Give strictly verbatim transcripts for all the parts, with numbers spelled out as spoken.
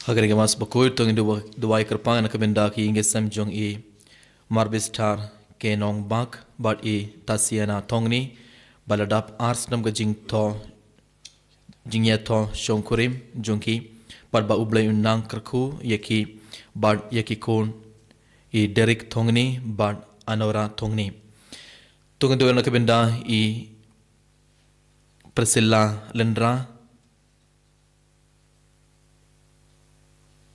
Ha kane ka Mass Bakhuid to ngin duwai, duwai kyrpang na ka bynta ki ïing ki sem jong i Marbistar K Nongbak bad i Tasiana Thongni ba la dap ar snem ka jingthoh, jingïathoh shongkurim jong ki, bad ba U Blei un nang kyrkhu ïa ki bad ïa ki khun, i Derek Thongni bad Anora Thongni. To ngin duwai na ka bynta i Priscilla Lyngdoh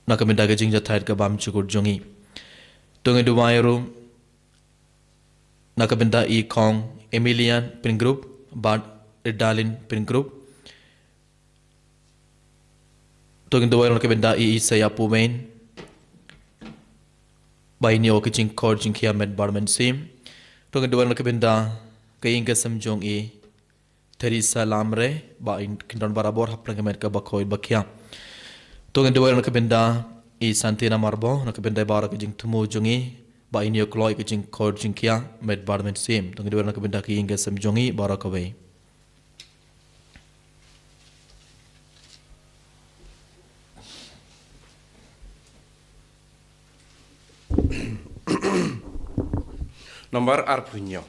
na ka bynta ka jingjahthait ka bymjukut jong i. To ngin duwai ruh na ka bynta i Kong Emilian Pyngrope bad Ridalin Pyngrope. To ngin duwai ruh na ka bynta i Isaiah Pumen ba in ïoh ka jingkhot jingkhiah met bad mynsiem. To ngin duwai ruh na ka bynta ka ïing ka sem jong i Theresa Lamre ba in kin don barabor hapdeng ka met kaba khuid ba khiah. To ngin duwai ruh na ka bynta i Santina Marbot na ka bynta baroh ka jingthmu jong i ba in ïoh kloi ka jingkhot jingkhiah met bad mynsiem. To ngin duwai ruh na ka bynta ka ïing ka sem jong i baroh kawei. Nambar arphew hynñiew.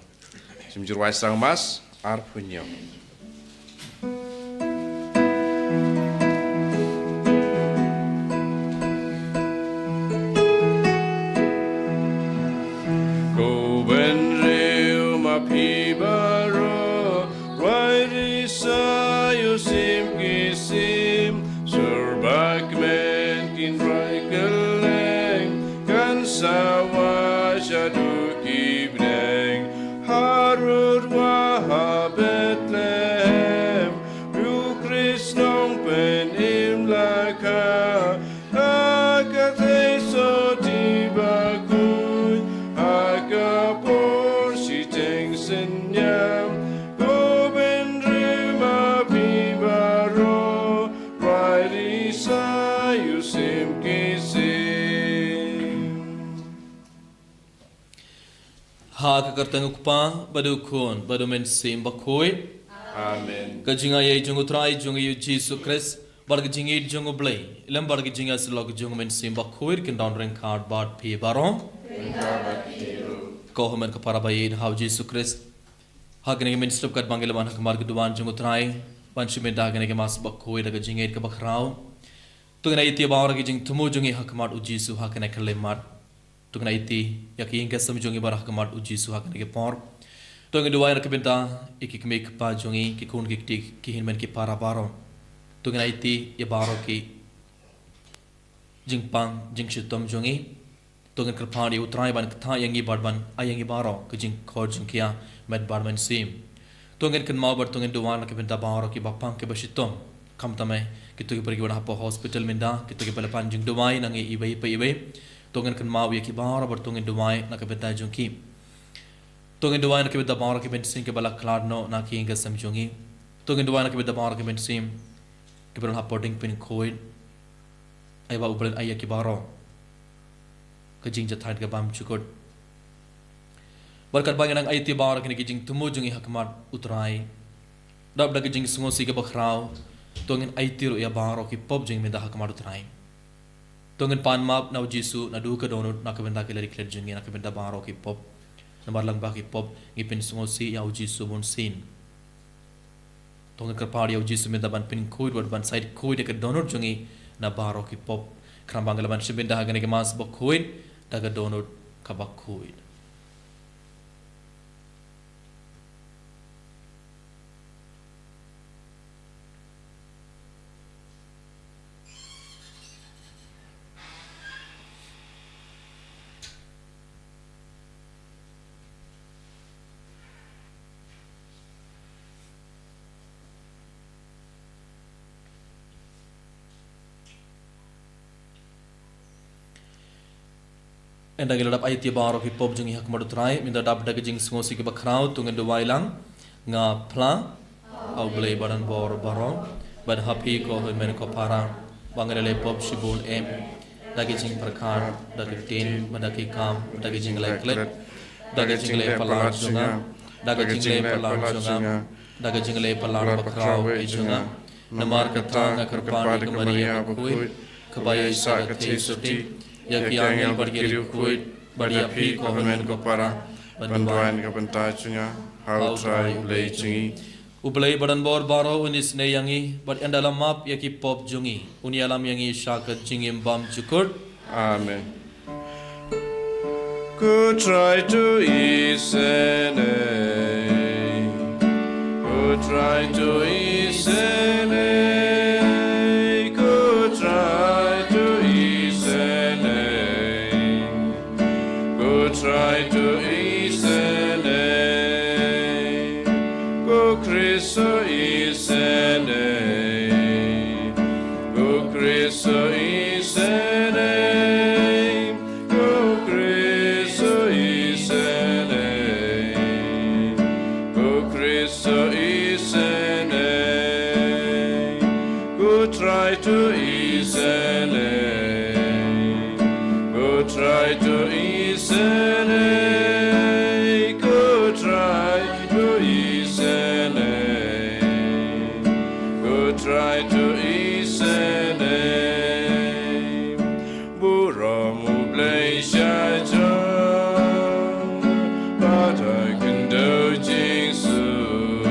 Shim jingduwai sang Mass arphew hynñiew. Ko bynriew ma phi baroh, rwai risa ïa u sim ki sim, sur bad kmen kin rwai kylleng, kan sa wai shaduh ki bneng, harud wah ha Bethlehem, U Khrist Nongpynim la kha, ha ka theisotti bakhuid, ha ka por shiteng synñiang, ko bynriew ma phi baroh, rwai risa ïa u sim ki sim. Ha ka kyrteng u Kpa, bad u Khun, bad u Mynsiem Bakhuid. Amen. Ka jingaiei jong u Trai jong ngi u Jisu Khrist, bad ka jingïeit jong u Blei, lem bad ka jingïasyllok jong u Mynsiem Bakhuid, kin don ryngkat bad phi baroh. Ko hynmen ko para ba ïeit ha u Jisu Khrist. Ha kane ka mynstep katba ngi la wan ha khmat ka duwan jong u Trai ban shim bynta ha kane ka Mass Bakhuid da ka jingïeit kaba khraw, to ngin aiti baroh ki jingthmu jong ngi ha khmat u Jisu ha kane ka khyllipmat. To ngin aiti ïa ki ïing ki sem jong ngi baroh ha khmat u Jisu ha kane ka por. To ngin duwai na ka bynta ïa ki kmie ki kpa jong ngi, ki khun ki kti, ki hynmen ki para baroh. To ngin aiti ïa baroh ki jingpang jingshitom jong ngi. To ngin kyrpad ïa u Trai ban ktah ïa ngi bad ban ai ïa ngi baroh ka jingkhot jingkhiah met bad mynsiem. To ngin kynmaw bad to ngin duwai na ka bynta baroh kiba pang kiba shitom. Khamtam eh kito kiba ri kiba na hapoh hospital mynta, kito kiba la pan jingduwai na ngi iwei pa iwei. To ngin kynmaw ïa ki baroh bad to ngin duwai na ka bynta jong ki. To ngin duwai na ka bynta baroh ki mynsiem kiba la khlad noh na ki ïing ki sem jong ngi. To ngin duwai na ka bynta baroh ki mynsiem kiba don hapoh dieng pynkhuid. Ai ba u Blei un ai ïa ki baroh ka jingjahthait ka bymjukut. Bad katba ngi nang aiti baroh kine ki jingthmu jong ngi ha khmat u Trai, dap da ka jingsngewsih kaba khraw, to ngin aiti ruh ïa baroh ki pop jong ngi mynta ha khmat u Trai. To ngin pan map na u Jisu naduh ka dohnud na ka bynta ki lari klet jong ngi, na ka bynta baroh ki pop. Namar lyngba ki pop ngi pynsngewsih ïa u Jisu bunsien. To ngin kyrpad ïa u Jisu mynta ban pynkhuid bad ban said khuid ïa ka dohnud jong ngi na baroh ki pop. Khnang ba ngi lah ban shim bynta ha kane ka Mass Bakhuid da ka dohnud kaba khuid. Ynda ngi la dep aiti baroh ki pop jong ngi ha khmat u Trai, mynta dap da ka jingsngewsih kaba khraw, to ngin duwai lang. Nga phla ha u Blei ba donbor baroh, bad ha phi ko hynmen ko para, ba ngi la leh pop shibun em, da ki jingpyrkhat, da ki ktien, bad da ki kam, da ki jingleh klet, da ki jingleh palat jong nga, da ki jingleh palat jong nga, da ki jingleh palat bakhraw eh jong nga. Namar kata nga kyrpad ïa ka Maria bakhuid, kaba ïaisah ka theisotti ïa ki angel bad ki riewkhuid, bad ïa phi ko hynmen ko para, ban duwai na ka bynta jong nga ha U Trai U Blei jong ngi. U Blei badonbor baroh un isynei ïa ngi bad ynda la map ïa ki pop jong ngi, un ïalam ïa ngi sha ka jingim bymjukut. Amen. Ko Trai to isynei. Ko Trai to isynei. Ko Trai to isynei. Ko Trai to isynei. Ko Khrist to isynei. Ko Khrist to isynei. Ko Khrist to isynei. Ko Khrist to isynei. Ko Trai to isynei. Ko Trai to isynei. Ko Trai to isynei. Ko Trai to isynei. Burom U Blei sha jong, bad ha khyndew jingsuk,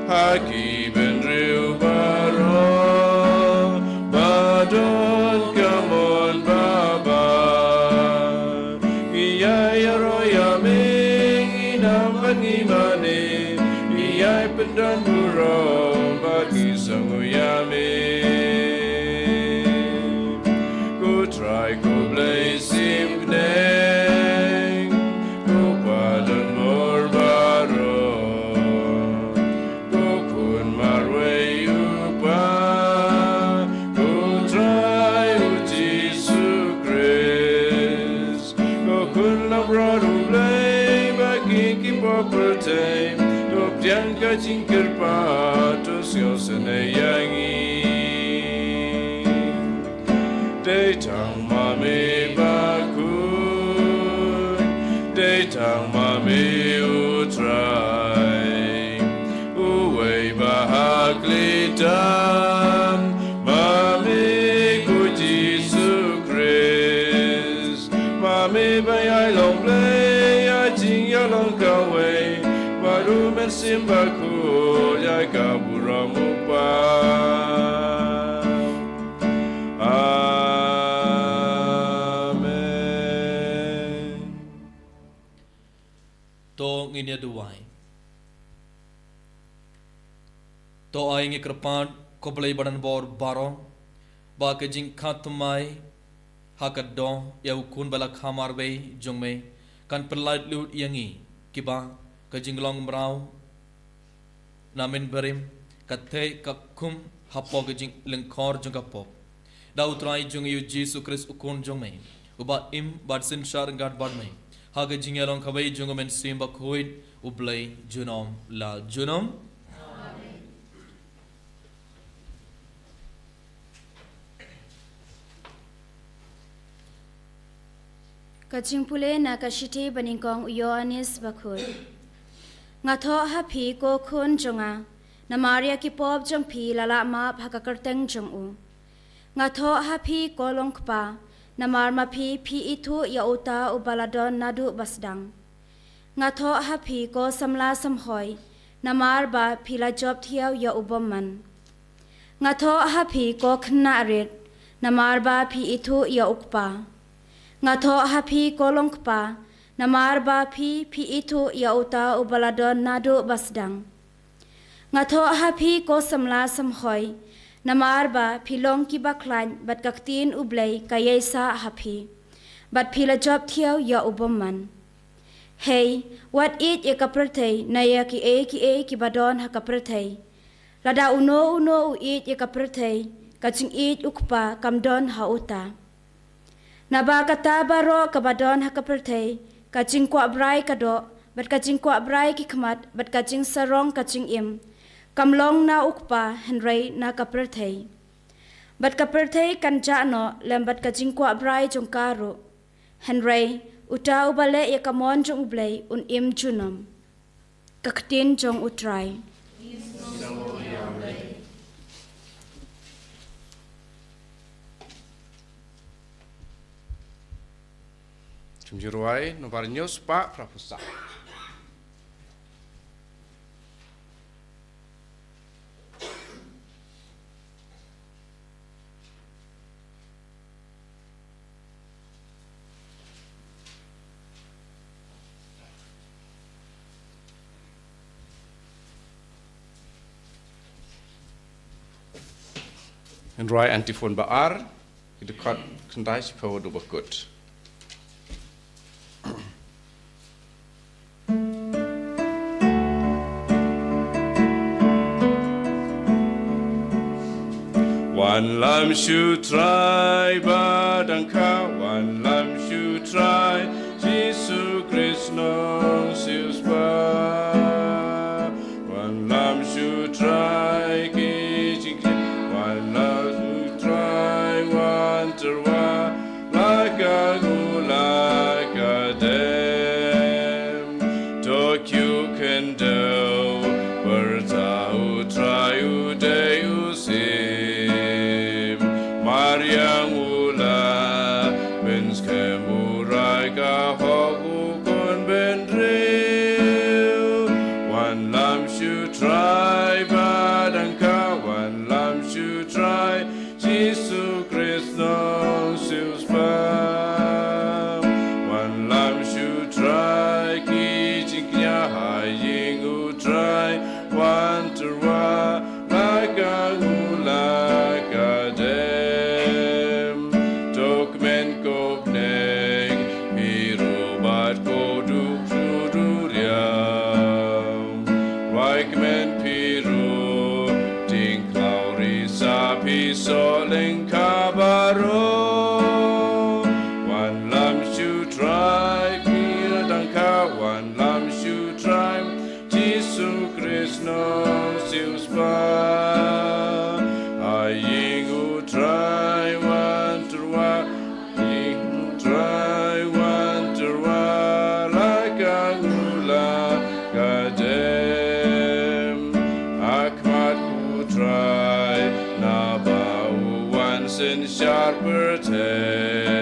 ha ki bynriew baroh ba don ka mon babha. Ngi ïai ïaroh ïa me, ngi nam bad ngi mane, ngi ïai pyndon burom bad ngi sngew ïa me. Ko Trai ko Blei symphang, ko Pa donbor baroh, ko Khun marwei U Kpa, ko Trai U Jisu Khrist, ko Khun langbrot U Blei bad ki, ki pop pyrthei, to pdiang ka jingkyrpad, to sngewsynei ïa ngi. Dei tang ma me bakhuid, dei tang ma me U Trai, uwei ba ha khlieh tam, ma me ko Jisu Khrist, ma me ba ïai long Blei ïa jingïalong kawei bad U Mynsiem Bakhuid, ïa ka burom U Kpa. Amen. To ngin ïa duwai. To ai ngi kyrpad, ko Blei badonbor baroh, ba ka jingkha thymmai ha ka doh ïa U Khun ba la kha marwei jong me kan pyllait lut ïa ngi kiba ka jinglong mraw na mynbarim ka theh ka khum hapoh ka jinglyngkor jong ka pop. Da U Trai jong ngi U Jisu Khrist U Khun jong me, uba im bad synshar ryngkat bad me ha ka jingïalong kawei jong U Mynsiem Bakhuid, U Blei junom la junom. Ka jingpule na ka shithi ba nyngkong u Ïoannis Bakhuid. Nga thoh ha phi ko khun jong nga, namar ïa ki pop jong phi la lah map ha ka kyrteng jong u. Nga thoh ha phi ko longkpa, namar ma phi phi ithuh ïa uta uba la don naduh ba sdang. Nga thoh ha phi ko samla samhoi, namar ba phi la jop thiaw ïa u bymman. Nga thoh ha phi ko khynnah rit, namar ba phi ithuh ïa u kpa. Nga thoh ha phi ko longkpa, namar ba phi phi ithuh ïa uta uba la don naduh ba sdang. Nga thoh ha phi ko samla samhoi, namar ba phi long kiba khlaiñ bad ka ktien U Blei ka ïaisah ha phi, bad phi la jop thiaw ïa u bymman. Hei, wat ïeit ïa ka pyrthei ne ïa kiei kiei kiba don ha ka pyrthei. Lada uno uno u ïeit ïa ka pyrthei, ka jingïeit U Kpa kam don ha uta. Naba kata baroh kaba don ha ka pyrthei, ka jingkwah brai ka doh, bad ka jingkwah brai ki khmat, bad ka jingsarong ka jingim, kam long na U Kpa hynrei na ka pyrthei. Bad ka pyrthei kan jah noh lem bad ka jingkwah brai jong ka ruh. Hynrei uta uba leh ïa ka mon jong U Blei un im junom. Ka ktien jong U Trai. Ngi sngew ïa U Blei. Shim jingrwai, nombar hynñiew spah phra phew saw. Hynrei antiphon ba ar, ki dkhot khyndai shiphew haduh ba kut. Wanlam sha u Trai ba dang kha, wanlam sha u Trai, Jisu Khrist nongsiewspah. Wanlam sha u Trai ki jingkit, wanlam sha u Trai wan tyrwa, la ka ngu la ka dem. To kiew khyndew, pyrta u Trai u dei u sim. Mariang u la pynskhem u rai ka hok u khun bynriew. Wanlam sha u Trai ba dang kha, wanlam sha u Trai, Jisu Khrist nongsiewspah. Wanlam sha u Trai ki jingkñia ha ïing u Trai, wan tyrwa la ka ngu la ka dem. To kmen ko bneng, phi ruh bad ko duk shu duriaw. Rwai kmen phi ruh, ding khlaw risa phi soh lyngkha baroh. Wanlam sha u Trai phi dang kha, wanlam sha u Trai, Jisu Khrist nongsiewspah. Ha ïing u Trai wan tyrwa, ha ïing u Trai wan tyrwa, la ka ngu la ka dem. Ha khmat u Trai naba u wan synshar pyrthei,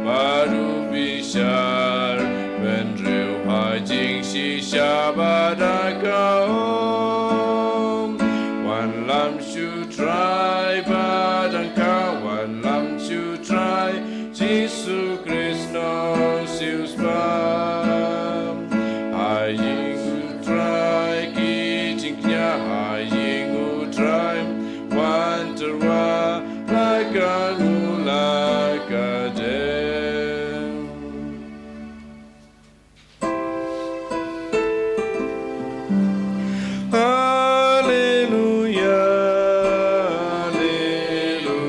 bad u bishar bynriew ha jingshisha ba da ka ong. Wanlam sha u Trai ba dang kha, wanlam sha u Trai, Jisu Khrist nongsiewspah. Ha ïing u Trai ki jingkñia, ha ïing u Trai wan tyrwa la ka ngu la ka dem. Haleluya, haleluya,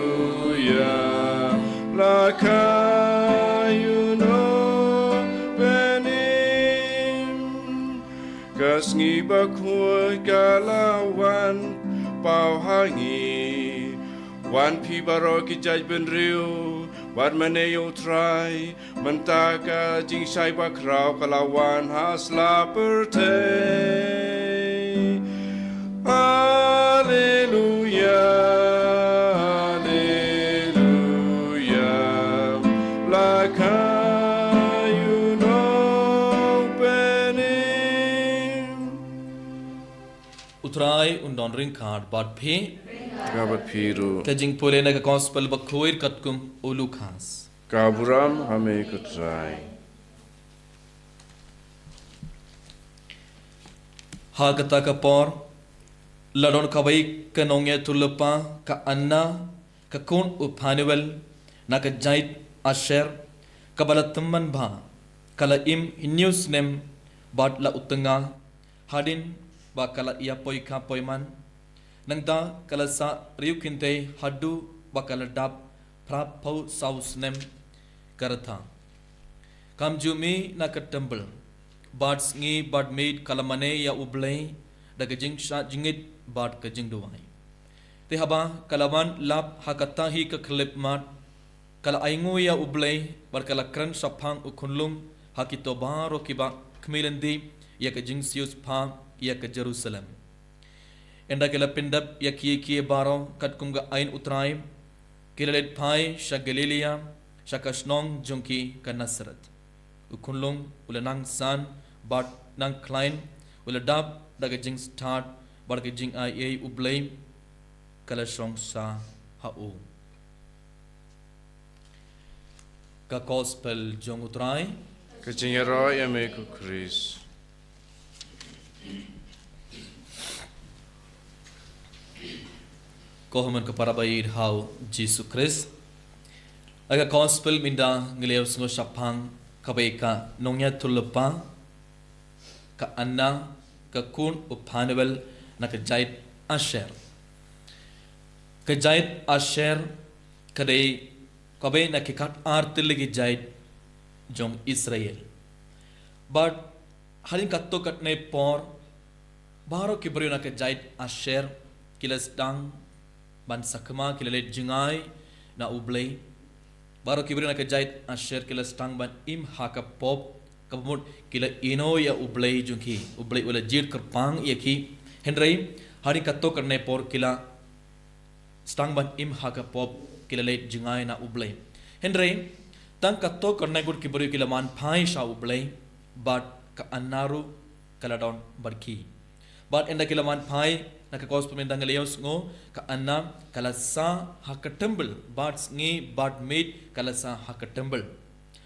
la ka ïoh noh bniah. Ka sngi bakhuid ka la wan paw ha ngi. Wan phi baroh ki jaitbynriew, wat mane ïa u Trai, mynta ka jingshai bakhraw ka la wan ha sla pyrthei. Haleluya, haleluya, la ka ïoh noh bniah. U Trai un don ryngkat bad phi. Ka bad phi ruh. Ka jingpule na ka Gospel bakhuid katkum u Lukas. Ka burom ha me ko Trai. Ha kata ka por, la don kawei ka nongïathuhlypa ka Anna, ka khun u Phanuel, na ka jait Asher, kaba la tymmen bha, ka la im hynñiew snem bad la u tnga, hadien ba ka la ïa poi kha poi man. Nangta ka la sah riewkynthei haduh ba ka la dap phra phew saw snem ka rta. Kam ju mih na ka templ, bad sngi bad miet ka la mane ïa U Blei da ka jingshah jingit bad ka jingduwai. Te haba ka la wan lap ha kata hi ka khyllipmat, ka la ainguh ïa U Blei bad ka la kren shaphang u khunlung ha kito baroh kiba khmih lynti ïa ka jingsiewspah ïa ka Jerusalem. Ynda ki la pyndep ïa kiei kiei baroh katkum ka aiñ U Trai, ki la leit phai sha Galilaïa, sha ka shnong jong ki ka Nasareth. U khunlung u la nang san bad nang khlaiñ, u la dap da ka jingstad bad ka jingaiei U Blei ka la shong sa ha u. Ka Gospel jong U Trai. Ka jingïaroh ïa me ko Khrist. Ko hynmen ko para baieit ha u Jisu Khrist. Ha ka Gospel mynta ngi la ïohsngew shaphang kawei ka nongïathuhlypa, ka Anna, ka khun u Phanuel na ka jait Asher. Ka jait Asher ka dei kawei na ki khatar tylli ki jait jong Israel. Bad hadien katto katne por, baroh ki briew na ka jait Asher ki la sdang ban sakma, ki la leit jngai na U Blei. Baroh ki briew na ka jait Asher ki la sdang ban im ha ka pop, kaba mut ki la ïehnoh ïa U Blei jong ki, U Blei u la jied kyrpang ïa ki. Hynrei hadien katto katne por ki la sdang ban im ha ka pop, ki la leit jngai na U Blei. Hynrei tang katto katne ngut ki briew ki la man phai sha U Blei, bad ka Anna ruh ka la don bad ki. Bad ynda ki la man phai, na ka Gospel mynta ngi la ïohsngew, ka Anna ka la sah ha ka temple bad sngi bad miet, ka la sah ha ka temple.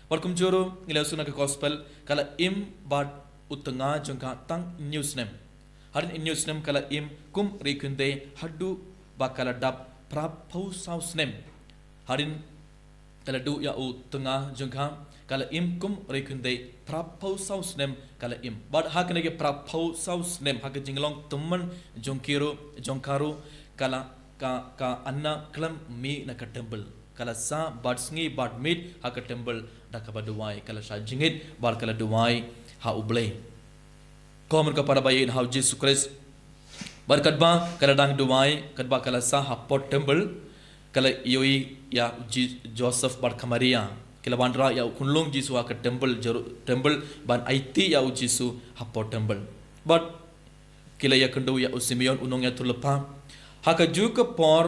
Bad kumjuh ruh ngi la ïohsngew na ka Gospel, ka la im bad u tnga jong ka tang hynñiew snem. Hadien hynñiew snem ka la im kum riewkynthei haduh ba ka la dap phra phew saw snem. Hadien ka la duh ïa u tnga jong ka, ka la im kum riewkynthei, phra phew saw snem ka la im. Bad ha kine ki phra phew saw snem, ha ka jinglong tymmen jong ki ruh, jong ka ruh, ka la, ka, ka Anna khlem mih na ka temple. Ka la sah bad sngi bad miet ha ka temple da kaba duwai, ka la shah jingngeit bad ka la duwai ha U Blei. Ko hynmen ko para baieit ha u Jisu Khrist. Bad katba ka la dang duwai, katba ka la sah hapoh temple, ka la ïohi ïa u Ji-, Joseph bad ka Maria ki la wanrah ïa u khunlung Jisu ha ka temple, Jeru-, temple, ban aiti ïa u Jisu hapoh temple. Bad ki la ïakynduh ïa u Simeon u nongïathuhlypa. Ha kajuh ka por,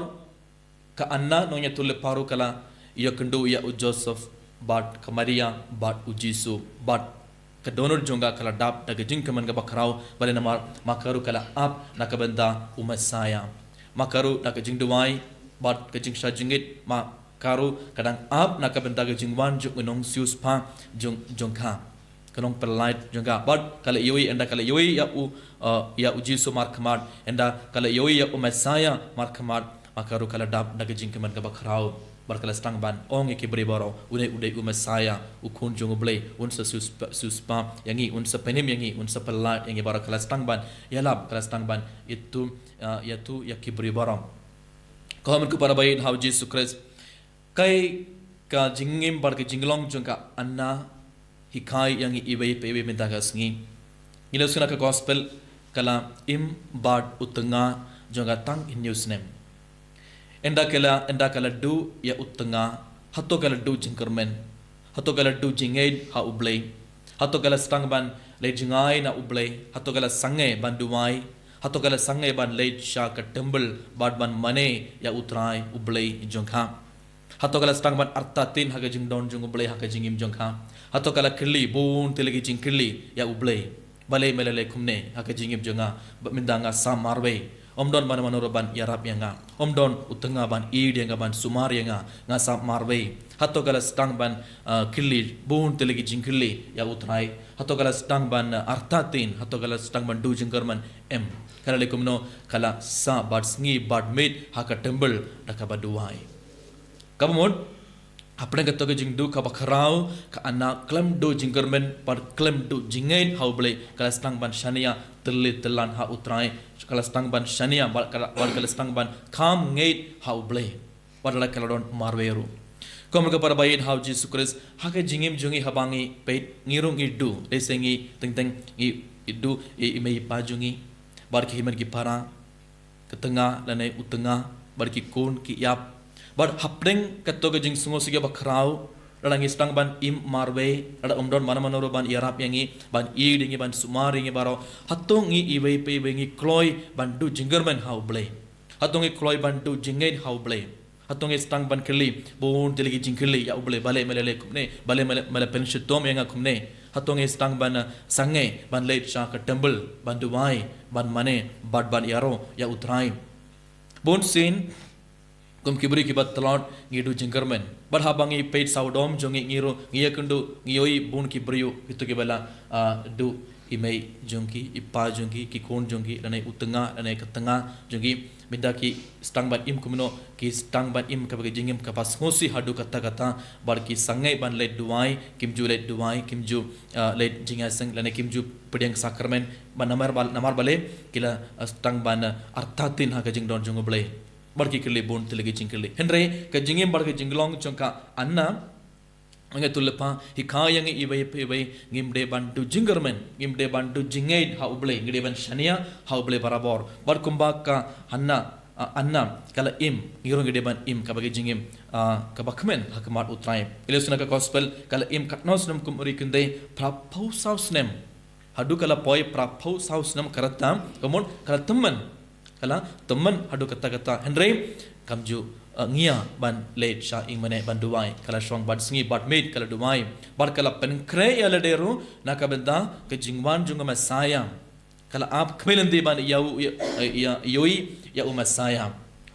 ka Anna nongïathuhlypa ruh ka la ïakynduh ïa u Joseph bad ka Maria bad u Jisu, bad ka dohnud jong ka ka la dap da ka jingkmen kaba khraw, balei namar ma ka ruh ka la ap na ka bynta u Messaïah. Ma ka ruh da ka jingduwai bad ka jingshah jingngeit, ma ka ruh ka dang ap na ka bynta ka jingwan jong u nongsiewspah jong, jong ka, ka nongpyllait jong ka. Bad ka la ïohi, ynda ka la ïohi ïa u, uh, ïa u Jisu markhmat, ynda ka la ïohi ïa u Messaïah markhmat, ma ka ruh ka la dap da ka jingkmen kaba khraw. Bad ka la sdang ban ong ïa ki briew baroh, une u dei u Messaïah, u Khun jong U Blei, un sa siewspah, siewspah ïa ngi, un sa pynim ïa ngi, un sa pyllait ïa ngi baroh. Ka la sdang ban ïalap, ka la sdang ban ïathuh, uh, ïathuh ïa ki briew baroh. Ko hynmen ko para baieit ha u Jisu Khrist. Kaei ka jingim bad ka jinglong jong ka Anna hikai ïa ngi iwei pa iwei mynta ka sngi? Ngi la ïohsngew na ka Gospel, ka la im bad u tnga jong ka tang hynñiew snem. Ynda ka la, ynda ka la duh ïa u tnga, hato ka la duh jingkyrmen? Hato ka la duh jingngeit ha U Blei? Hato ka la sdang ban leit jngai na U Blei? Hato ka la sangeh ban duwai? Hato ka la sangeh ban leit sha ka temple bad ban mane ïa U Trai U Blei jong ka? Hato ka la sdang ban artatien ha ka jingdon jong U Blei ha ka jingim jong ka? Hato ka la kylli bun tylli ki jingkylli ïa U Blei? Balei me la leh kumne ha ka jingim jong nga, ba mynta nga sah marwei? Ym don mano mano ruh ban ïarap ïa nga. Ym don u tnga ban ïeid ïa nga, ban sumar ïa nga. Nga sah marwei. Hato ka la sdang ban, ah, kylli bun tylli ki jingkylli ïa U Trai? Hato ka la sdang ban, ah, artatien? Hato ka la sdang ban duh jingkyrmen? Em. Ka la leh kumno? Ka la sah bad sngi bad miet ha ka temple da kaba duwai. Kaba mut, hapdeng kato ka jingduh kaba khraw, ka Anna khlem duh jingkyrmen bad khlem duh jingngeit ha U Blei, ka la sdang ban shaniah tylli tyllan ha U Trai, ka la sdang ban shaniah bad ka la, bad ka la sdang ban kham ngeit ha U Blei. Bad la ka la don marwei ruh. Ko hynmen ko para baieit ha u Jisu Khrist, ha ka jingim jong ngi haba ngi peit, ngi ruh ngi duh, lehse ngi teng teng ngi duh ïa i mei i pa jong ngi bad ki hynmen ki para, ka tnga lane u tnga, bad ki khun ki ïap. Bad hapdeng kato ka jingsngewsih kaba khraw, lada ngi sdang ban im marwei, lada ym don mano mano ruh ban ïarap ïa ngi, ban ïeid ïa ngi, ban sumar ïa ngi baroh, hato ngi iwei pa iwei ngi kloi ban duh jingkyrmen ha U Blei? Hato ngi kloi ban duh jingngeit ha U Blei? Hato ngi sdang ban kylli bun tylli ki jingkylli ïa U Blei, balei me la leh kumne, balei me la, me la pynshitom ïa nga kumne. Hato ngi sdang ban, eh, sangeh ban leit sha ka temple ban duwai, ban mane bad ban ïaroh ïa U Trai. Bun sien kum ki briew kiba tlot ngi duh jingkyrmen. Bad haba ngi peit sawdong jong ngi, ngi ruh ngi ïakynduh, ngi ïohi bun ki briew kito kiba la, ah, duh i mei jong ki, i pa jong ki, ki khun jong ki, lane u tnga, lane ka tnga jong ki. Mynta ki sdang ban im kumno, ki sdang ban im kaba ka jingim kaba sngewsih haduh katta katta, bad ki sangeh ban leit duwai, kim ju leit duwai, kim ju, ah, leit jingïaseng, lane kim ju pdiang sakramen, bad namar bal-, namar balei, ki la, ah, sdang ban, ah, artatien ha ka jingdon jong U Blei. Bad ki kylli bun tylli ki jingkylli. Hynrei ka jingim bad ka jinglong jong ka Anna, nga ïathuh lypa, hikai ïa ngi iwei pa iwei, ngim dei ban duh jingkyrmen, ngim dei ban duh jingngeit ha U Blei, ngi dei ban shaniah ha U Blei barabor. Bad kumba ka Hana, ah, Anna ka la im, ngi ruh ngi dei ban im kaba ka jingim, ah, kaba kmen ha khmat U Trai. Ïa la sngewthuh ka gospel, ka la im katno snem kum u ri kynthei, phra phew saw snem. Haduh ka la poi phra phew saw snem ka rta, ka mut ka la tymmen. Ka la tymmen haduh katta katta. Hynrei kam ju, eh, ngiah ban leit sha ïing mane ban duwai. Ka la shong bad sngi bad miet ka la duwai. Bad ka la pynkhreh ïa lade ruh na ka bynta ka jingwan jong u Messaïah. Ka la ap khmih lynti ban ïa u, ïa, ïa, ïohi ïa u Messaïah.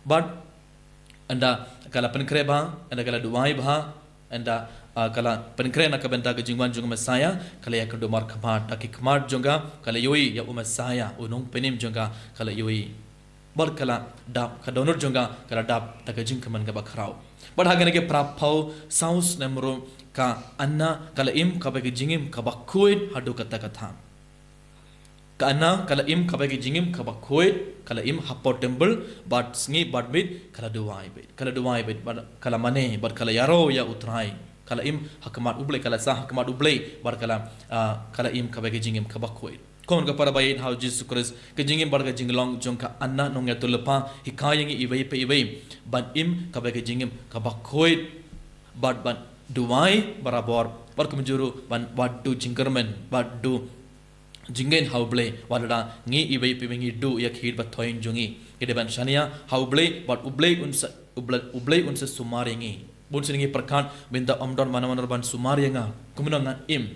Bad ynda ka la pynkhreh bha, ynda ka la duwai bha, ynda, ah, ka la pynkhreh na ka bynta ka jingwan jong u Messaïah, ka la ïakynduh markhmat ha ki khmat jong ka, ka la ïohi ïa u Messaïah, u nongpynim jong ka, ka la ïohi. Bad ka la dap, ka dohnud jong ka, ka la dap da ka jingkmen kaba khraw. Bad ha kine ki phra phew saw snem ruh ka Anna ka la im kaba ka jingim kaba khuid haduh katta katta. Ka Anna ka la im kaba ka jingim kaba khuid, ka la im hapoh temple, bad sngi bad miet ka la duwai beit, ka la duwai beit, bad ka la mane, bad ka la ïaroh ïa U Trai. Ka la im ha khmat U Blei, ka la sah ha khmat U Blei, bad ka la, ah, ka la im kaba ka jingim kaba khuid. Khun ko para ba ïeit ha U Jisu Khrist, ka jingim bad ka jinglong jong ka Anna ngi ïathuh lypa, hikai ïa ngi iwei pa iwei ban im kaba ka jingim kaba khuid, bad ban duwai barabor, bad kumjuh ruh ban, bad duh jingkyrmen, bad duh jingngeit ha U Blei, wat lada ngi iwei pa iwei ngi duh ïa ki khih ba thoiñ jong ngi. Ngi dei ban shaniah ha U Blei, bad U Blei un sa, U Blei, U Blei un sa sumar ïa ngi. Bun sien ngi pyrkhat, mynta ym don mano mano ban sumar ïa nga. Kumno ngan im?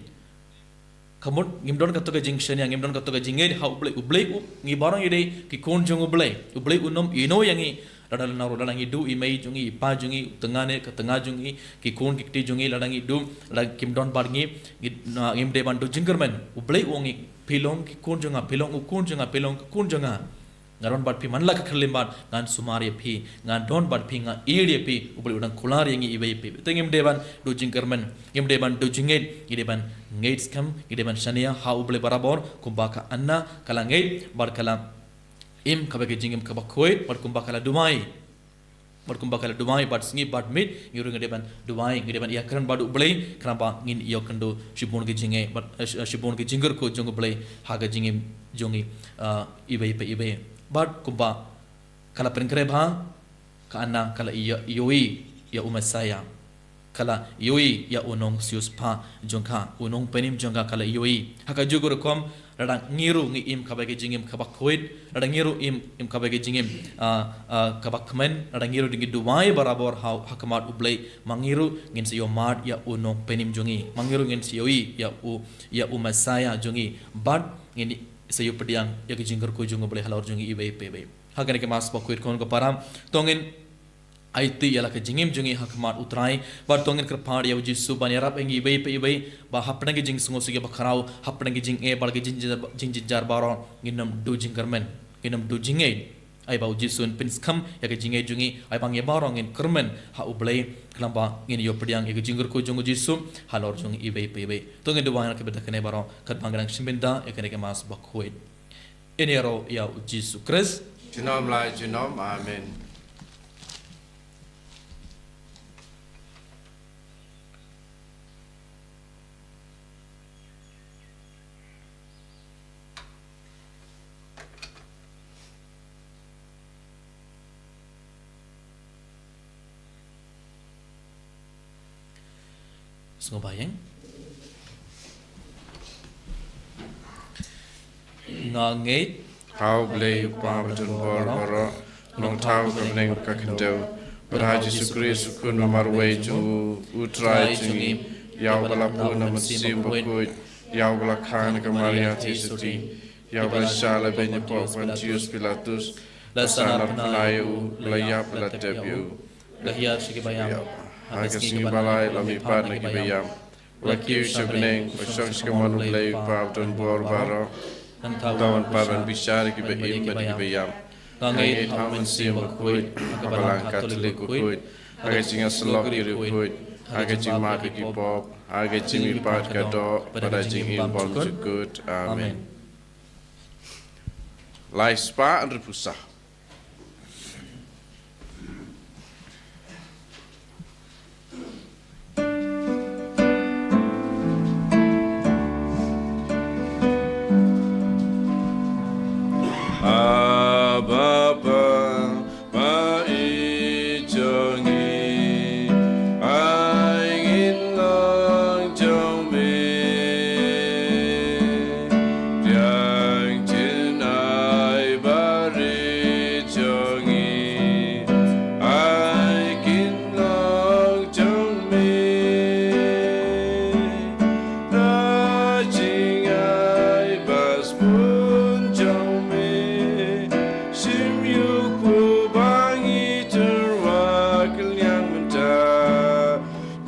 Ka mut ngim don kato ka jingshaniah, ngim don kato ka jingngeit ha U Blei, U Blei u, ngi baroh ngi dei ki khun jong U Blei. U Blei un ym ïehnoh ïa ngi. Lada, lada, lada ngi duh i mei jong ngi, i pa jong ngi, u tnga ne ka tnga jong ngi, ki khun ki kti jong ngi, lada ngi duh, lada kim don bad ngi, ngi, na, ngim dei ban duh jingkyrmen. U Blei u ong ïa ngi, phi long ki khun jong nga, phi long u khun jong nga, phi long ka khun jong nga. Nga don bad phi man la ka khyllipmat, ngan sumar ïa phi, nga don bad phi, nga ïeit ïa phi, U Blei u dang kular ïa ngi iwei pa iwei. Te ngim dei ban duh jingkyrmen, ngim dei ban duh jingngeit, ngi dei ban ngeit skhem, ngi dei ban shaniah ha U Blei barabor, kumba ka Anna ka la ngeit, bad ka la im kaba ka jingim kaba khuid, bad kumba ka la duwai. Bad kumba ka la duwai, bad sngi bad miet, ngi ruh ngi dei ban duwai, ngi dei ban ïakren bad U Blei, khnang ba ngin ïoh kynduh shibun ki jingngeit, bad, eh, sh-, eh, shibun ki jingkyrkhu jong U Blei ha ka jingim jong ngi, ah, iwei pa iwei. Bad kumba ka la pynkhreh bha, ka Anna ka la ïoh, ïohi ïa u Messaïah. Ka la ïohi ïa u nongsiewspah jong ka, u nongpynim jong ka, ka la ïohi. Ha kajuh ka rukom, lada ngi ruh ngi im kaba ka jingim kaba khuid, lada ngi ruh im, im kaba ka jingim, ah, ah, kaba kmen, lada ngi ruh ngi duwai barabor ha, ha khmat U Blei, ma ngi ruh ngin sa ïohmad ïa u nongpynim jong ngi, ma ngi ruh ngin sa ïohi ïa u, ïa u Messaïah jong ngi, bad ngin sa ïoh pdiang ïa ka jingkyrkhu jong U Blei halor jong ngi iwei pa iwei. Ha kane ka Mass bakhuid khun ko para, to ngin aiti ïa la ka jingim jong ngi ha khmat U Trai, bad to ngin kyrpad ïa U Jisu ban ïarap ïa ngi iwei pa iwei, ba hapdeng ki jingsngewsih kiba khraw, hapdeng ki jingeh bad ki jingjynjar, jingjynjar baroh, ngin ym duh jingkyrmen, ngin ym duh jingngeit. Ai ba U Jisu un pynskhem ïa ka jingngeit jong ngi, ai ba ngi baroh ngin kyrmen ha U Blei, khnang ba ngin ïoh pdiang ïa ka jingkyrkhu jong U Jisu halor jong ngi iwei pa iwei. To ngin duwai na ka bynta kane baroh, katba ngi dang shim bynta ïa kane ka Mass bakhuid. Ngin ïaroh ïa U Jisu Khrist. Junom la junom, amen. Sngewbha ïa. Nga ngeit ha U Blei U Kpa badonbor baroh, u nongthaw ka bneng ka khyndew, Bad ha Jisu Khrist u Khun ba marwei jong u, u Trai jong ngi, ïa uba la bun na u Mynsiem Bakhuid, ïa uba la kha na ka Maria Theisotti, ïa uba la shah lehbeiñ ha u Pontius Pilatus, la sah narphna ïa u, la ïap, la tep ïa u, la hiar sha kiba ïap, ha ka sngi ba lai la mihpat na kiba ïap, la kiew sha bneng, la shong sha ka mon U Blei U Kpa badonbor baroh. Nangta un pat ban bishar ïa kiba im bad ïa kiba ïap. Nga ngeit ha u Mynsiem Bakhuid, ha ka Balang Katholik bakhuid, ha ka jingïasyllok ki riewkhuid, ha ka jingmap ïa ki pop, ha ka jingmihpat ka doh bad ha ka jingim bymjukut. Amen. Lai spah hynriewphew saw. Abba, Baba, ba ïeit jong ngi, ai ngin long jong me. Pdiang jingim ai barit jong ngi, ai kin long jong me. Na jingai ba sbun jong me, shim ïa u kpu ba ngi tyrwa kylliang mynta.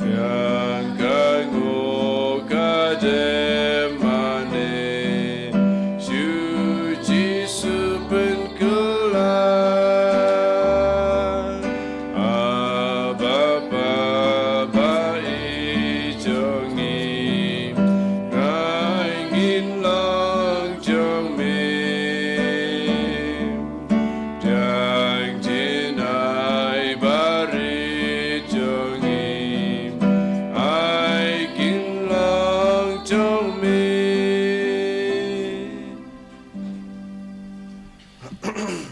Biang ka nguh ka dei mane, shu Jisu pynkylla. Abba, Baba, ba ïeit jong ngi, ai ngin long jong me. Pdiang jingim ai barit jong ngi, ai kin long jong me.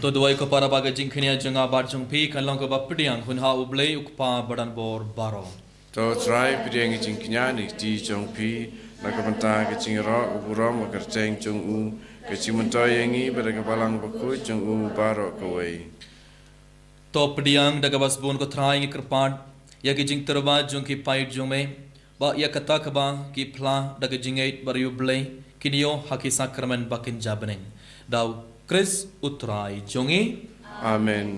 To duwai ko para ba ka jingkñia jong nga bad jong phi kan long kaba pdiang hun ha U Blei U Kpa badonbor baroh. To Trai, pdiang ka jingkñia na ki kti jong phi, na ka bynta ka jingïaroh ka burom ka kyrteng jong u, ka jingmyntoi ïa ngi bad ka Balang Bakhuid jong u baroh kawei. To pdiang da kaba sbun ko Trai, ngi kyrpad ïa ki jingtyrwa jong ki paid jong me, ba ïa kata kaba ki phla da ka jingngeit bad ïa U Blei kin ïoh ha ki sakramen ba kin ja bneng. Da U Khrist U Trai jong ngi. Amen.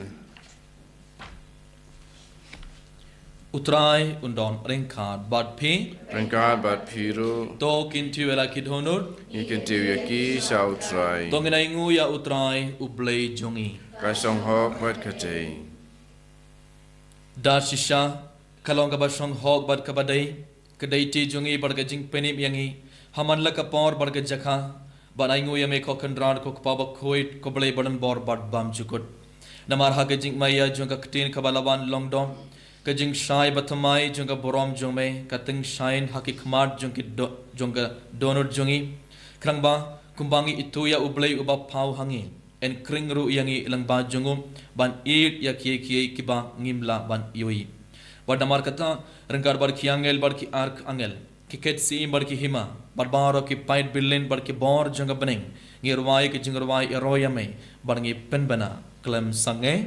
U Trai un don ryngkat bad phi. Ryngkat bad phi ruh. To kyntiew ïa la ki dohnud. Ngi kyntiew ïa ki sha U Trai. To ngin ainguh ïa U Trai U Blei jong ngi. Ka shong hok bad ka dei. Da shisha ka long kaba shong hok bad kaba dei, ka dei kti jong ngi bad ka jingpynim ïa ngi ha man la ka por bad ka jaka, ban ainguh ïa me ko Kynrad ko Kpa Bakhuid, ko Blei badonbor bad bymjukut. Namar ha ka jingmaïa jong ka ktien kaba la wan long doh, ka jingshai bathymmai jong ka burom jong me ka tyngshaiñ ha ki khmat jong ki do-, jong ka dohnud jong ngi. Khnang ba kumba ngi ithuh ïa U Blei uba paw ha ngi, yn khring ruh ïa ngi lyngba jong u ban ïeit ïa kiei kiei kiba ngim lah ban ïohi. Bad namar kata, ryngkat bad ki angel bad ki arkangel, ki khet syiem bad ki hima, bad baroh ki paid bilin bad ki bor jong ka bneng, ngi rwai ka jingrwai ïaroh ïa me, bad ngi pynbna khlem sangeh.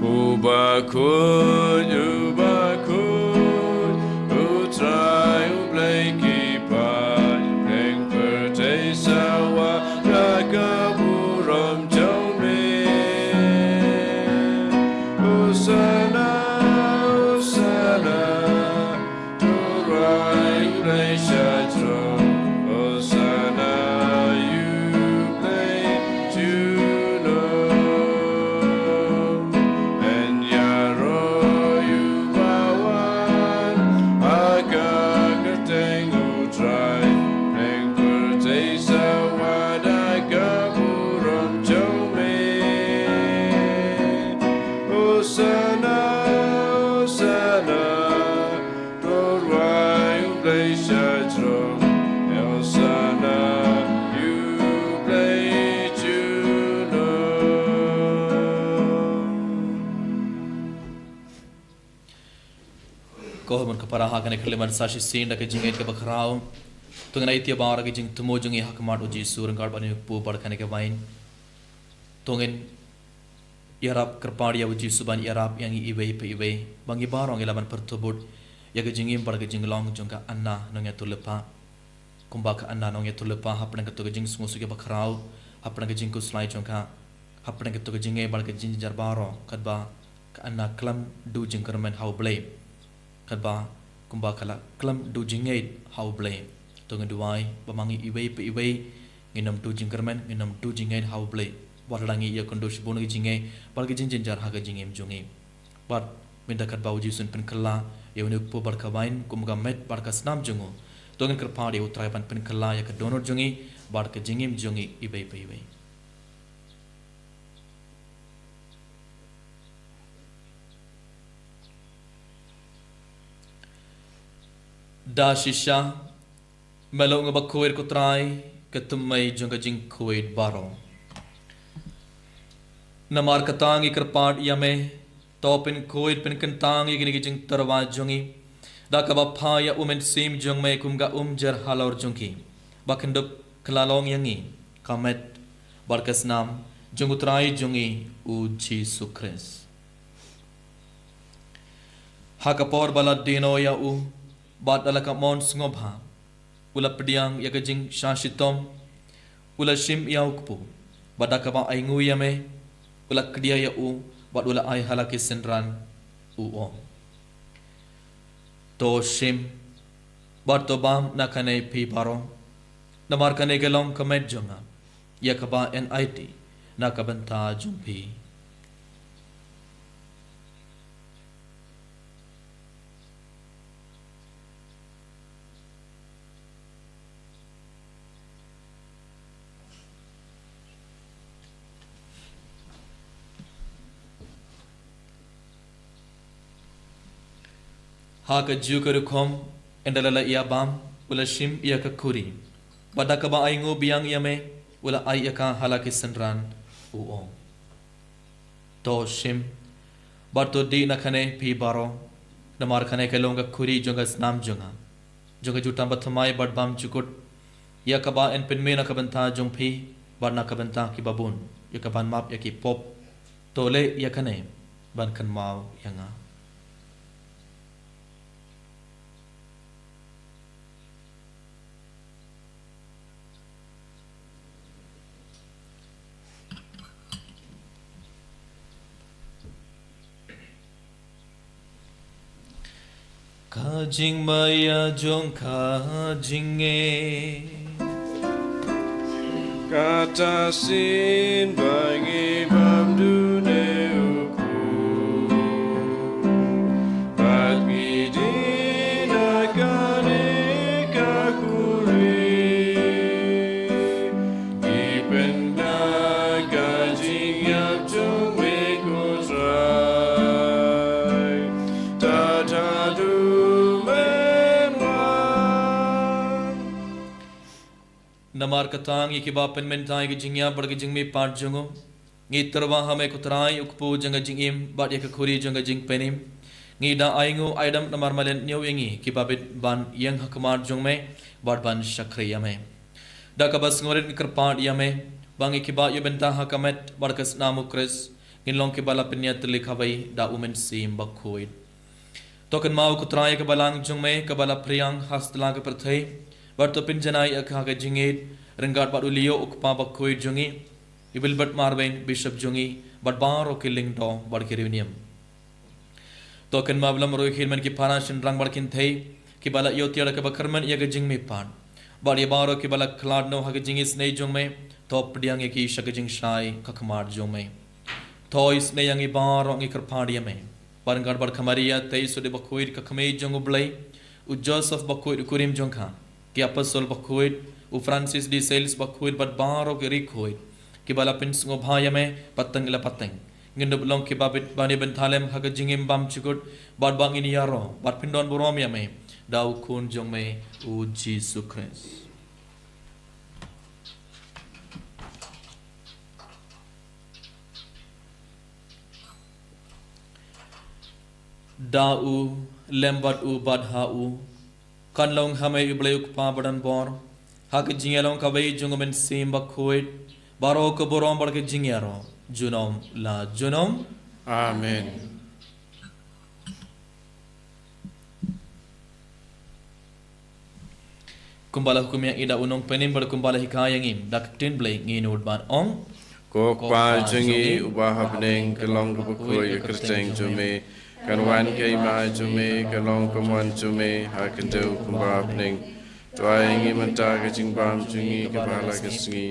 Uba khuid, uba khuid, U Trai U Blei ki paid, pdeng pyrthei sawa da ka burom jong me. Hosana, Hosana, to U Trai U Blei sha jrong. Hosana ïa U Blei junom. Yn ïaroh ïa uba wan ha ka kyrteng U Trai. Pdeng pyrthei sawa da ka burom jong me. Hosana, Hosana, to U Trai U Blei sha jrong. Hosana ïa U Blei junom. Ko hynmen ko para, ha kane ka khyllipmat sa shisien da ka jingngeit kaba khraw, to ngin ai ïa baroh ki jingthmu jong ngi ha khmat U Jisu ryngkat bad une u kpu bad kane ka waiñ. To ngin Ïarap kyrpad ïa u Jisu ban ïarap ïa ngi iwei pa iwei, ba ngi baroh ngi lah ban pyrthuh bud ïa ka jingim bad ka jinglong jong ka Anna nongïathuhlypa. Kumba ka Anna nongïathuhlypa, hapdeng kato ka jingsngewsih kaba khraw, hapdeng ka jingkhuslai jong ka, hapdeng kato ka jingngeit bad ka jingjynjar baroh, katba ka Anna khlem duh jingkyrmen ha U Blei. Katba kumba ka la khlem duh jingngeit ha U Blei. To ngin duwai ba ma ngi iwei pa iwei ngin ym duh jingkyrmen, ngin ym duh jingngeit ha U Blei. Wat la ngi ïakynduh shibun ka jingngeit bad ka jingjynjar ha ka jingim jong ngi. Bad mynta katba u Jisu un pynkylla ïa une u kpu bad ka wain kum ka met bad ka snam jong u, to ngin kyrpad ïa U Trai ban pynkylla ïa ka dohnud jong ngi bad ka jingim jong ngi iwei pa iwei. Da shisha, me long uba khuid, ko Trai, ka tymmen jong ka jingkhuid baroh. Namar kata ngi kyrpad ïa me, to pynkhuid pynkyntang ïa kine ki jingtyrwa jong ngi, da kaba phah ïa U Mynsiem jong me kum ka umjer halor jong ki, ba kin dup kylla long ïa ngi ka met bad ka snam jong U Trai jong ngi u Jisu Khrist. Ha ka por ba la die noh ïa u, bad da la ka mon sngewbha, u la pdiang ïa ka jingshah shitom, u la shim ïa u kpu, bad da kaba ainguh ïa me, u la kdiah ïa u, bad u la ai ha la ki synran, u ong: To shim bad to bam na kane phi baroh, namar kane ka long ka met jong nga, ïa kaba yn aiti na ka bynta jong phi. Ha kajuh ka rukom, ynda la la ïa bam, u la shim ïa ka khuri, bad da kaba ainguh biang ïa me, u la ai ïa ka ha la ki synran, u ong: To shim bad to dih na kane phi baroh, namar kane ka long ka khuri jong ka snam jong nga, jong ka jutang bathymmai bad bymjukut, ïa kaba yn pynmih na ka bynta jong phi bad na ka bynta kiba bun, ïa kaban map ïa ki pop. To leh ïa kane ban kynmaw ïa nga. Ka jingmaïa jong ka jingngeit. Kata shisien ba ngi bam dune u kpu, bad ngi dih na kane ka khuri, ngi pynbna ka jingïap jong me, ko Trai, tad haduh men wan. Namar kata ngi kiba pynmynta ïa ka jingïap bad ka jingmihpat jong u, ngi tyrwa ha me, ko Trai, u kpu jong ka jingim, bad ïa ka khuri jong ka jingpynim. Ngi da ainguh aidam namar me leh ñiew ïa ngi kiba bit ban ïeng ha khmat jong me bad ban shakri ïa me. Da kaba sngewrit ngi kyrpad ïa me ba ngi kiba ïoh bynta ha ka met bad ka snam u Khrist, ngin long kiba la pynïatylli kawei da U Mynsiem Bakhuid. To kynmaw, ko Trai, ïa ka balang jong me kaba la phriang ha satlak ka pyrthei, bad to pynjanai ïa ka ha ka jingïeit ryngkat bad u Leo, u kpa bakhuid jong ngi, i Wilbert Marwein, bishop jong ngi, bad baroh ki lyngdoh bad ki riewniam. To kynmaw, ba la mroi khie man ki para shynrang bad kynthei kiba la ïoh tiar da kaba kyrmen ïa ka jingmihpat, bad ïa baroh kiba la khlad noh ha ka jingisynei jong me, to pdiang ïa ki sha ka jingshai ka khmat jong me. To isynei ïa ngi baroh, ngi kyrpad ïa me, ryngkat bad ka Maria Theisotti Bakhuid, ka Kmie jong U Blei, u Joseph Bakhuid, u kurim jong ka, ki apostol bakhuid, u Francis de Sales Bakhuid, bad baroh ki riewkhuid kiba la pynsngewbha ïa me pateng ïa la pateng. Ngin dup long kiba bit ban ïa bynta lem ha ka jingim bymjukut, bad ba ngin ïaroh bad pyndonburom ïa me da u Khun jong me, u Jisu Khrist. Da u, lem bad u, bad ha u, kan long ha me, U Blei u Kpa badonbor, ha ka jingïalong kawei jong U Mynsiem Bakhuid, baroh ka burom bad ka jingïaroh junom la junom. Amen. Kumba la hukum ïa ngi da u Nongpynim bad kumba la hikai ïa ngi da ka ktien Blei, ngin nud ban ong: Ko Kpa jong ngi uba ha bneng, ka long kaba khuid ka kyrteng jong me, kan wan ka hima jong me, kan long ka mon jong me ha ka khyndew kumba ha bneng. To ai ïa ngi mynta ka jingbam jong ngi kaba ha la ka sngi,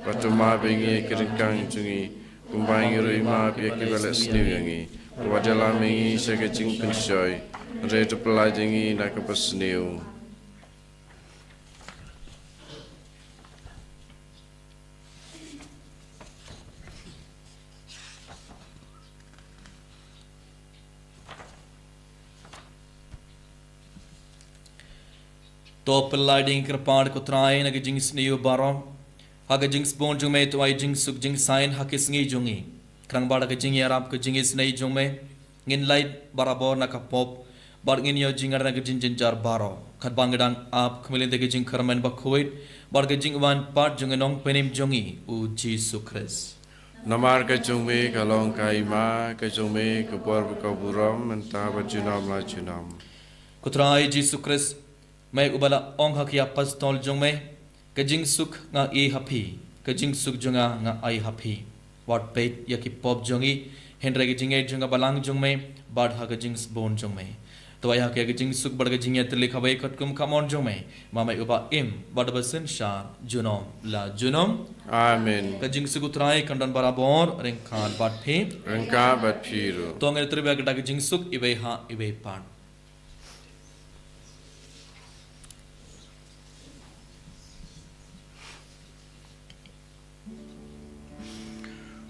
bad to map ïa ngi ïa ki ryngkang jong ngi, kumba ngi ruh ngi map ïa kiba leh sniew ïa ngi. Wat ïalam ïa ngi sha ka jingpynshoi, hynrei to pyllait ïa ngi na kaba sniew. To pyllait ïa ngi kyrpad, ko Trai, na ka jingsniew baroh. Ha ka jingsbun jong me to ai jingsuk jingsaiñ ha ki sngi jong ngi. Khnang ba da ka jingïarap ka jingisynei jong me, ngin lait barabor na ka pop, bad ngin ïoh jingïarap na ka jingjynjar baroh, katba ngi dang ap khmih lynti ka jingkyrmen bakhuid bad ka jingwan pat jong u Nongpynim jong ngi, u Jisu Khrist. Namar ka jong me ka long ka hima, ka jong me ka bor bad ka burom, mynta bad junom la junom. Ko Trai Jisu Khrist, me uba la ong ha ki apostol jong me: Ka jingsuk nga ai ha phi, ka jingsuk jong nga nga ai ha phi. Wat peit ïa ki pop jong ngi, hynrei ka jingngeit jong ka balang jong me, bad ha ka jingsbun jong me, to ai ha ki ka jingsuk bad ka jingïatylli kawei katkum ka mon jong me, ma me uba im bad uba synshar junom la junom. Amen. Ka jingsuk u Trai kan don barabor ryngkat bad phi. Ryngkat bad phi ruh. To ngin ïatrei bad ka jingsuk iwei ha iwei pat.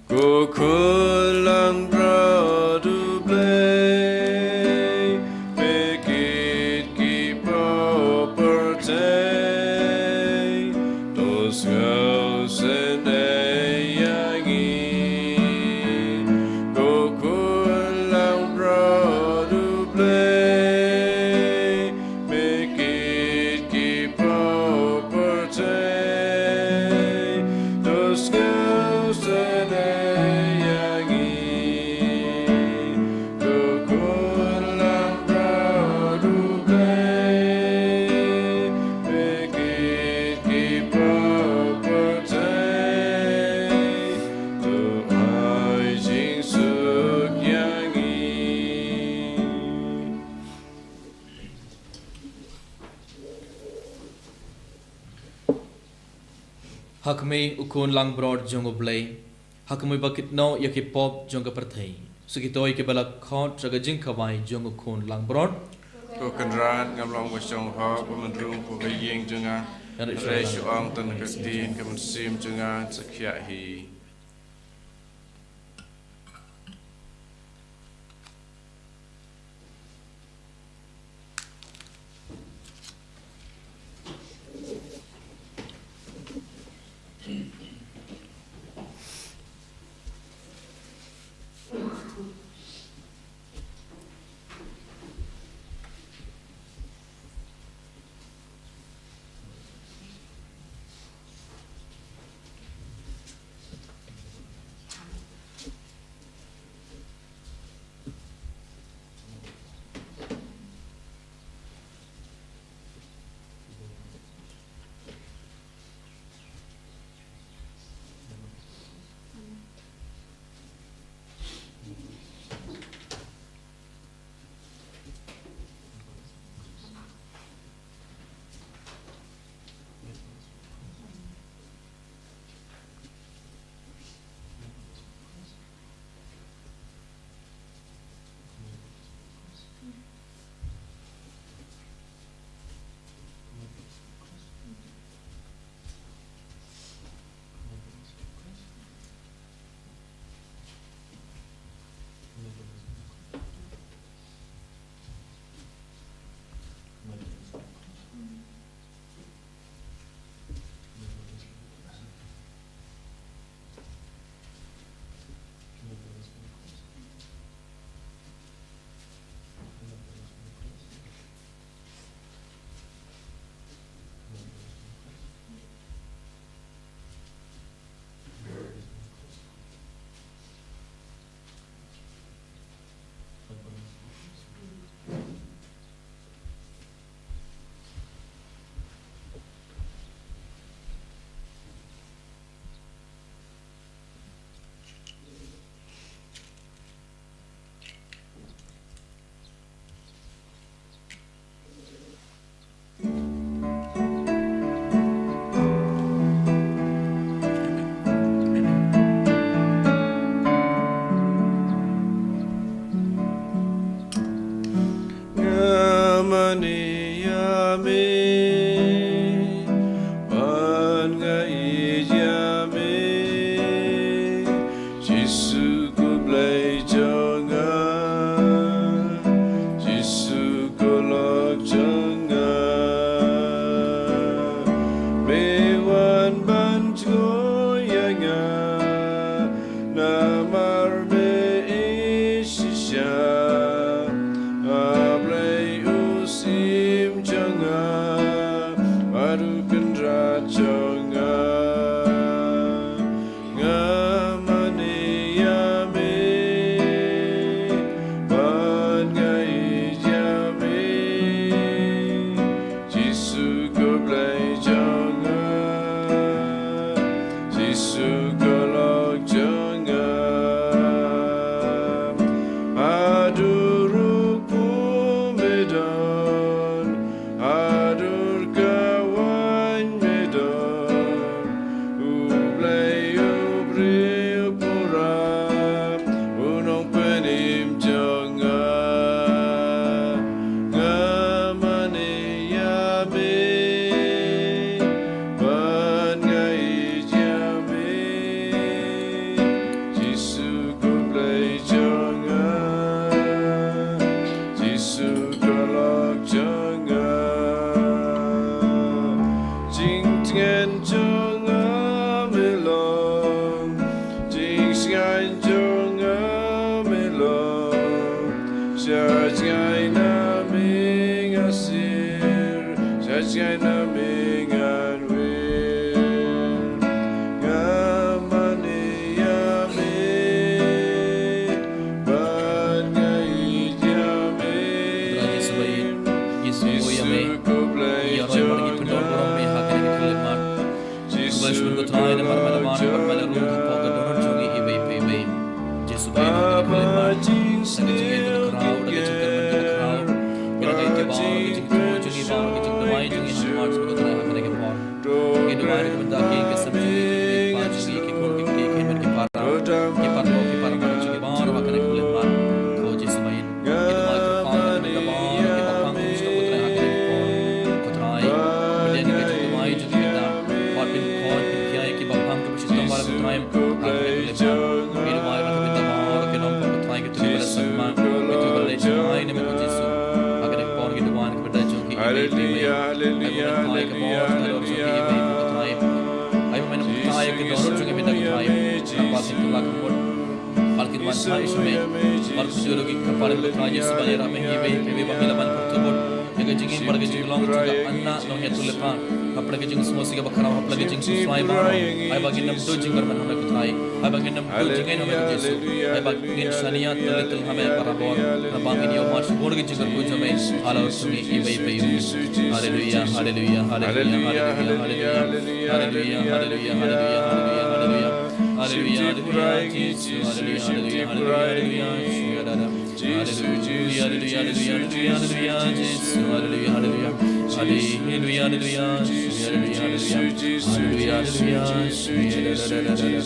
Ko khun langbrot U Blei, phi kit ki pop pyrthei, to sngewsynei ïa ngi. Ko khun langbrot U Blei, phi kit ki pop pyrthei, to sngewsynei ïa ngi. Ko khun langbrot U Blei, phi kit ki pop pyrthei, to ai jingsuk ïa ngi. Ha khmih u khun langbrot jong U Blei, ha khmih ba kit noh ïa ki pop jong ka pyrthei. Sa kito ïa kiba la khot sha ka jingkhawai jong u khun langbrot. Ko Kynrad, ngam long ba shong hok, ba men rung hapoh ka ïing jong nga, hynrei shu ong tang ka ktien, ka mynsiem jong nga sa khiah hi. ïa me, ban nga ïeit ïa me. Jisu ko Blei jong nga, Jisu ko lok jong nga. Me wan ban jngoh ïa nga, namar me ïeit shisha. A Blei u syiem jong nga, bad u kynrad jong nga. Nga mane ïa me, bad nga ïeit ïa me. Jisu ko Blei jong nga, Jisu ko lok jong nga. Haduh ruh kumne me don, haduh kawei me don. U Blei u briew pura, u nongpynim jong nga. Nga mane ïa me, bad nga ïeit ïa me. Jisu ko Blei jong nga, Jisu ko lok jong nga. Jingtngen jong nga me long, jingsngewthuh jong nga me long. Sha jngai na me nga sir, sha jngai na me ngan wir. Nga mane ïa me, bad nga ïeit ïa me. Trai Jisu ba ïeit, Jisu ko ïa me. Ïa roi mar ngi pyndonkam burom me ha kane ka khyllipmat. Khublei shibun ko Trai namar me la wan bad me la rung hapoh ka dohnud jong ngi iwei pa iwei. Jisu ba ïeit, ha kane ka khyllipmat, da ka jingïeit kaba khraw, da ka jingkyrmen kaba khraw, ngi la ka ïeit kaba, da ka jingthmu jong ngi ba, da ka jingduwai jong ngi ha khmat jong ko Trai ha kane ka por. Ngi duwai na ka bynta ki, ki sem jong ngi, ki kmie ki kpa jong ngi, ki khun ki kti, ki hynmen ki para, ki paralok ki parmar jong ngi baroh ha kane ka khyllipmat. Ko Jisu ba ïeit, ngi duwai Kyrpang na ka bynta baroh kiba pang kumjuh ko Trai ha kane ka por. Ko Trai, pdiang ïa ka jingduwai jong ngi na ka bynta, wat pynkoit pynkhia ïa kiba pang kiba shitom baroh ko Trai ha kane ka khyllipmat. Ngi duwai na ka bynta baroh ki nongpop ko Trai, kito kiba la sngewbha, kito kiba la leit sha ïing, ne ko Jisu. Ha kane ka por ngi duwai na ka bynta jong ki iwei pa iwei. Ai ba men pynpaw ïa ka bor ka dor jong ki iwei pa iwei ko Trai. Ai ba men pynpaw ïa ka dohnud jong ki iwei ko Trai. Kyrpad ïa ki la ka mut. Ba kin wan phai sha me. Bad kumjuh ruh ki kyrpad ïa ko Trai Jisu ba ïarap me iwei pa iwei ba ngi la ban pyrthei bad ïa ka jingim bad ka jinglong jong ka Anna nongïathuhlypa. Hapdeng ka jingsngewsih kaba khraw, hapdeng ka jingsngewsih baroh. Ai ba ngin ym duh jingkyrmen ha me ko Trai. Ai ba ngin ym duh jingngeit ha me ko Jisu. Ai ba ngin shaniah tylli tylli ha me barabor. Namar ba ngin ïoh mad shibun ka jingkyrkhu jong me. Halor jong ngi iwei pa iwei. Haleluya, haleluya, haleluya, haleluya, haleluya. Haleluya, haleluya, haleluya, haleluya, haleluya. Haleluya, haleluya, Jisu, haleluya, haleluya, haleluya, haleluya. Haleluya, haleluya, haleluya, haleluya, haleluya, Jisu, haleluya, haleluya. Haleluya, haleluya, Jisu, haleluya, haleluya. Haleluya, haleluya, Jisu, haleluya, haleluya.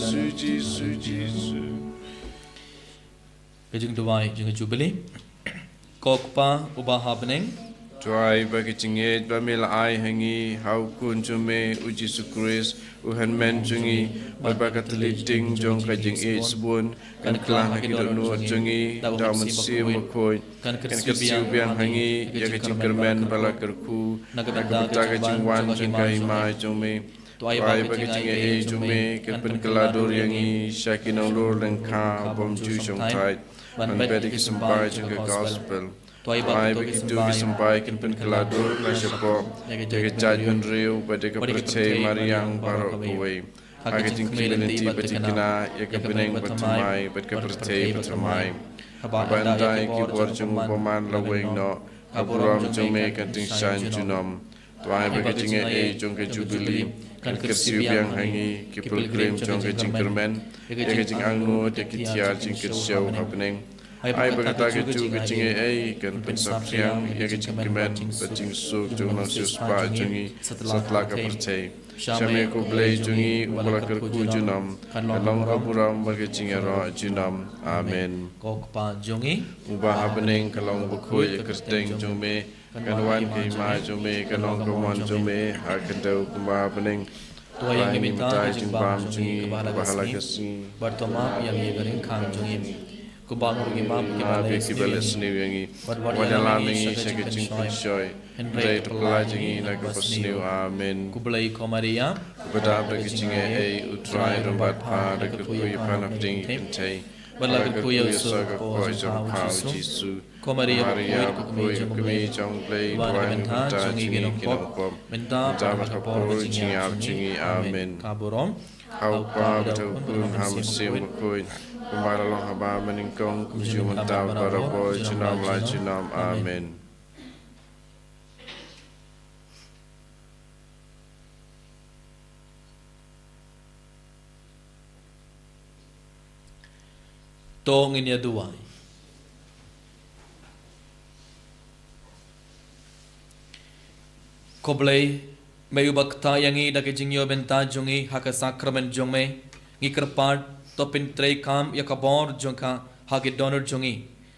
Ka jingduwai jong ka Jubili. Ko Kpa uba ha bneng. To ai ba ka jingngeit ba me la ai ha ngi ha u Khun jong me u Jisu Khrist, u Hynmen jong ngi, bad ba ka tlot jong ka jingïeit sbun kan kylla ha ki dohnud jong ngi da u Mynsiem Bakhuid. Kan kyrsiew biang ha ngi ïa ka jingkyrmen ba la kyrkhu na ka bynta ka jingwan jong ka hima jong me. To ai ba ka jingaiei jong me kan pynkylla dur ïa ngi sha ki nonglor lyngkha bymjukut shongthait, ban bet ïa ki symbai jong ka gospel. To ai ba kito ki symbai kan pynkylla dur la shapoh ïa ka jaitbynriew bad ïa ka pyrthei mariang baroh kawei. Ha ka jingkmen lynti bad thikna ïa ka bneng bathymmai bad ka pyrthei bathymmai. Haba ynda ïa ki bor jong u bymman la weng noh, ka burom jong me kan tyngshaiñ junom. To ai ba ka jingaiei jong ka Jubili kan kyrsiew biang ha ngi ki pilgrim jong ka jingkyrmen ïa ka jingangnud ïa ki thiar jingkyrsiew ha bneng. Ai ba kata ka juh ka jingaiei kan pynsaphriang ïa ka jingkmen bad jingsuk jong u nongsiewspah jong ngi satlak ka pyrthei. Sha me ko Blei jong ngi uba la kyrkhu junom, kan long ka burom bad ka jingïaroh junom. Amen. Ko Kpa jong ngi uba ha bneng, ka long bakhuid ïa ka kyrteng jong me. Kan wan ka hima jong me, kan long ka mon jong me ha ka khyndew kumba ha bneng. To ai ïa ngi mynta ka jingbam jong ngi kaba ha la ka sngi, bad to map ïa ngi ka ryngkang jong ngi kumba ngi ruh ngi map ïa kiba leh sniew ïa ngi. Bad wat ïalam ïa ngi sha ka jingpynshoi, hynrei to pyllait ïa ngi na kaba sniew. Amen. Khublei ko Maria, kaba dap da ka jingaiei, U Trai u don bad pha, da ka kyrkhu ïa pha na pdeng ki kynthei, bad la kyrkhu ïa u suk ka kpoh jong pha U Jisu. Ko Maria bakhuid, ko kmie jong U Blei, duwai na ka bynta jong ngi ki nongpop, mynta bad ha ka por ka jingïap jong ngi. Amen. Ka burom ha U Kpa bad ha U Khun, ha U Mynsiem Bakhuid, kumba la long haba mynnyngkong, kumjuh mynta, barabor, junom la junom. Amen. To ngin ïa duwai. Ko Blei, me uba ktah ïa ngi da ka jingïoh bynta jong ngi ha ka sakramen jong me, ngi kyrpad to pyntreikam ïa ka bor jong ka ha ki dohnud jong ngi.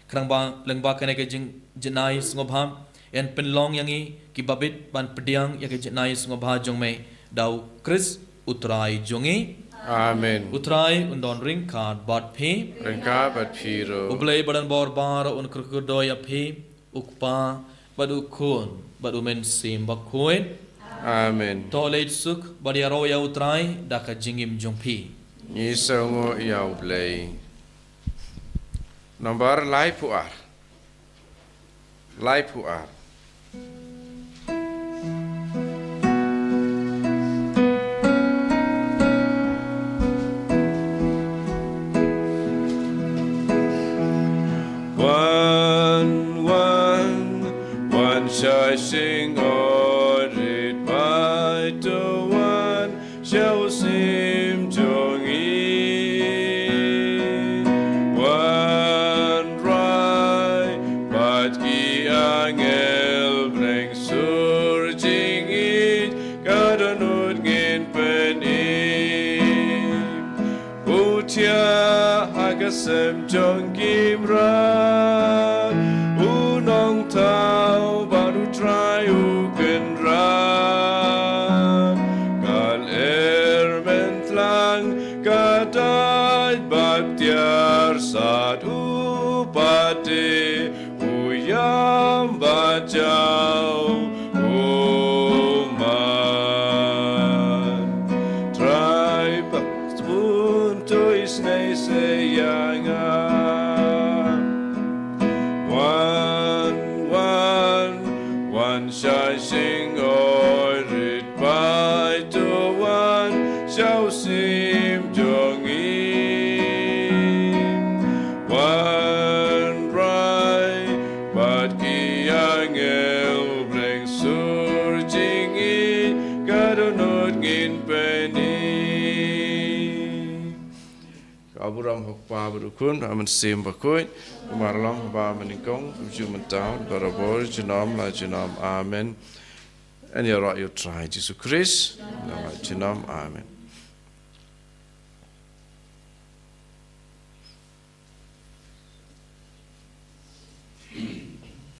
Khnang ba lyngba kane ka jing, jingai sngewbha, yn pynlong ïa ngi kiba bit ban pdiang ïa ka jingai sngewbha jong me da U Khrist U Trai jong ngi. Amen. U Trai un don ryngkat bad phi. Ryngkat bad phi ruh. U Blei ba don bor baroh un kyrkhu ïa phi, U Kpa bad U Khun bad U Mynsiem Bakhuid. Amen. To leit suk bad ïaroh ïa U Trai da ka jingim jong phi. Ngi sngewnguh ïa U Blei. Nombar laiphew ar. Laiphew ar. Wan, wan, wan sha shingorit, bai to wan sha u syiem jong ngi. Wanrah bad ki angel, bring sur jingïeit, ka dohnud ngin pynim. U thiah ha ka sem jong ki mrad, u nongthaw bad U Trai u kynrad. Ka lyer mynthlang, ka dait bad tiar sad, u pate, u ïam bad jaw, u man. Trai bad sbun to isynei se ïa nga. Wan, wan, wan sha shingorit, bai to wan sha u syiem jong ngi. Wanrah bad ki angel, bring sur jingïeit, ka dohnud ngin pynim. Ka burom ha U Kpa bad U Khun bad U Mynsiem Bakhuid, kumba la long haba mynnyngkong, kumjuh mynta, barabor, junom la junom. Amen. Yn ïaroh ïa U Trai Jisu Khrist. Junom la junom. Amen.